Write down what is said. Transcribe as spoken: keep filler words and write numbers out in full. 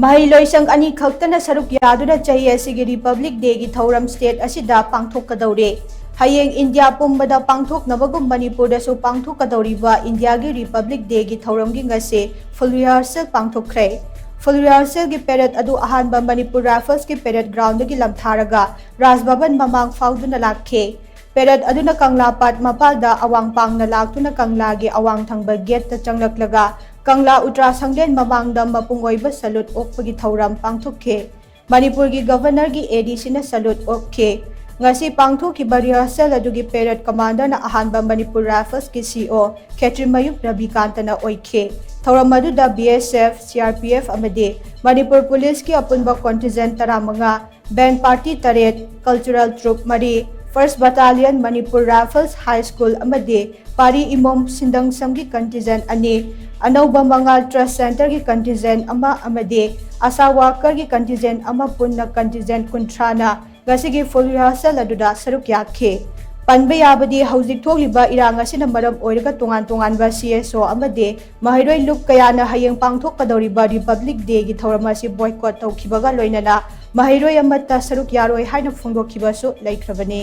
ꯃꯍꯩꯂꯣꯏꯁꯪ ꯑꯅꯤ ꯈꯛꯇꯅ ꯁꯔꯨꯛ ꯌꯥꯗꯨꯅ ꯆꯍꯤ ꯑꯁꯤꯒꯤ Republic Day ꯒꯤ ꯊꯧꯔꯝ state ꯑꯁꯤꯗ ꯄꯥꯡꯊꯣꯛꯀꯗꯧꯔꯦ꯫ ꯍꯌꯦꯡ ꯏꯟꯗꯤꯌꯥ ꯄꯨꯝꯕꯗ ꯄꯥꯡꯊꯣꯛꯅꯕꯒꯨꯝ ꯃꯅꯤꯄꯨꯔꯗꯁꯨ ꯄꯥꯡꯊꯣꯛꯀꯗꯧꯔꯤꯕ ꯏꯟꯗꯤꯌꯥꯒꯤ Republic Day ꯒꯤ ꯊꯧꯔꯝꯒꯤ ꯉꯁꯤ full rehearsal ꯄꯥꯡꯊꯣꯛꯈ꯭ꯔꯦ꯫ Full rehearsal ꯒꯤ parade ꯑꯗꯨ ꯑꯍꯥꯟꯕ ꯃꯅꯤꯄꯨꯔ Rifles ꯀꯤ parade ground ꯗꯒꯤ ꯂꯝꯊꯥꯔꯒ ꯔꯥꯖ ꯚꯕꯟ ꯃꯃꯥꯡ ꯐꯥꯎꯗꯨꯅ ꯂꯥꯛꯈꯤ꯫ Parade ꯑꯗꯨꯅ ꯀꯪꯂꯥ ꯄꯥꯠ ꯃꯄꯥꯜꯗ ꯑꯋꯥꯡ ꯄꯥꯡꯅ ꯂꯥꯛꯇꯨꯅ ꯀꯪꯂꯥꯒꯤ ꯑꯋꯥꯡ ꯊꯪꯕ gate ꯇ ꯆꯪꯂꯛꯂꯒ ꯀꯪꯂꯥ ꯎꯇ꯭ꯔꯥ ꯁꯪꯂꯦꯟ ꯃꯃꯥꯡꯗ ꯃꯄꯨꯡ ꯑꯣꯏꯕ salute ꯑꯣꯛꯄꯒꯤ ꯊꯧꯔꯝ ꯄꯥꯡꯊꯣꯛꯈꯤ꯫ ꯃꯅꯤꯄꯨꯔꯒꯤ Governor ꯒꯤ A D C ꯅ salute ꯑꯣꯛꯈꯤ꯫ ꯉꯁꯤ ꯄꯥꯡꯊꯣꯛꯈꯤꯕ rehearsal ꯑꯗꯨꯒꯤ parade commander ꯅ ꯑꯍꯥꯟꯕ ꯃꯅꯤꯄꯨꯔ Rifles ꯀꯤ C O ꯈꯦꯇ꯭ꯔꯤꯃꯌꯨꯝ ꯔꯕꯤꯀꯥꯟꯇꯅ ꯑꯣꯏꯈꯤ꯫ ꯊꯧꯔꯝ ꯑꯗꯨꯗ B S F, C R P F ꯑꯃꯗꯤ ꯃꯅꯤꯄꯨꯔ Police ꯀꯤ ꯑꯄꯨꯟꯕ contingent ꯇꯔꯥꯃꯉꯥ, band party ꯇꯔꯦꯠ, cultural troupe ꯃꯔꯤ, First Battalion, Manipur Rifles High School ꯑꯃꯗꯤ ꯄꯥꯔꯤ ꯏꯃꯣꯝ ꯁꯤꯟꯗꯪꯁꯝꯒꯤ contingent ꯑꯅꯤ, ꯑꯅꯧꯕ ꯃꯉꯥꯜ Trust Center ꯒꯤ contingent ꯑꯃ ꯑꯃꯗꯤ ASHA worker ꯒꯤ contingent ꯑꯃ ꯄꯨꯟꯅ contingent ꯀꯨꯟꯊ꯭ꯔꯥꯅ ꯉꯁꯤꯒꯤ full rehearsal ꯑꯗꯨꯗ ꯁꯔꯨꯛ ꯌꯥꯈꯤ꯫ ꯄꯟꯕ ꯌꯥꯕꯗꯤ ꯍꯧꯖꯤꯛ ꯊꯣꯛꯂꯤꯕ ꯏꯔꯥꯡ ꯑꯁꯤꯅ ꯃꯔꯝ ꯑꯣꯏꯔꯒ ꯇꯣꯉꯥꯟ ꯇꯣꯉꯥꯟꯕ C S O ꯑꯃꯗꯤ ꯃꯍꯩꯔꯣꯏ ꯂꯨꯞ ꯀꯌꯥꯅ ꯍꯌꯦꯡ ꯄꯥꯡꯊꯣꯛꯀꯗꯧꯔꯤꯕ Republic Day ꯒꯤ ꯊꯧꯔꯝ ꯑꯁꯤ boycott ꯇꯧꯈꯤꯕꯒ ꯂꯣꯏꯅꯅ ꯃꯍꯩꯔꯣꯏ ꯑꯃꯠꯇ ꯁꯔꯨꯛ ꯌꯥꯔꯣꯏ ꯍꯥꯏꯅ ꯐꯣꯡꯗꯣꯛꯈꯤꯕꯁꯨ ꯂꯩꯈ꯭ꯔꯕꯅꯤ꯫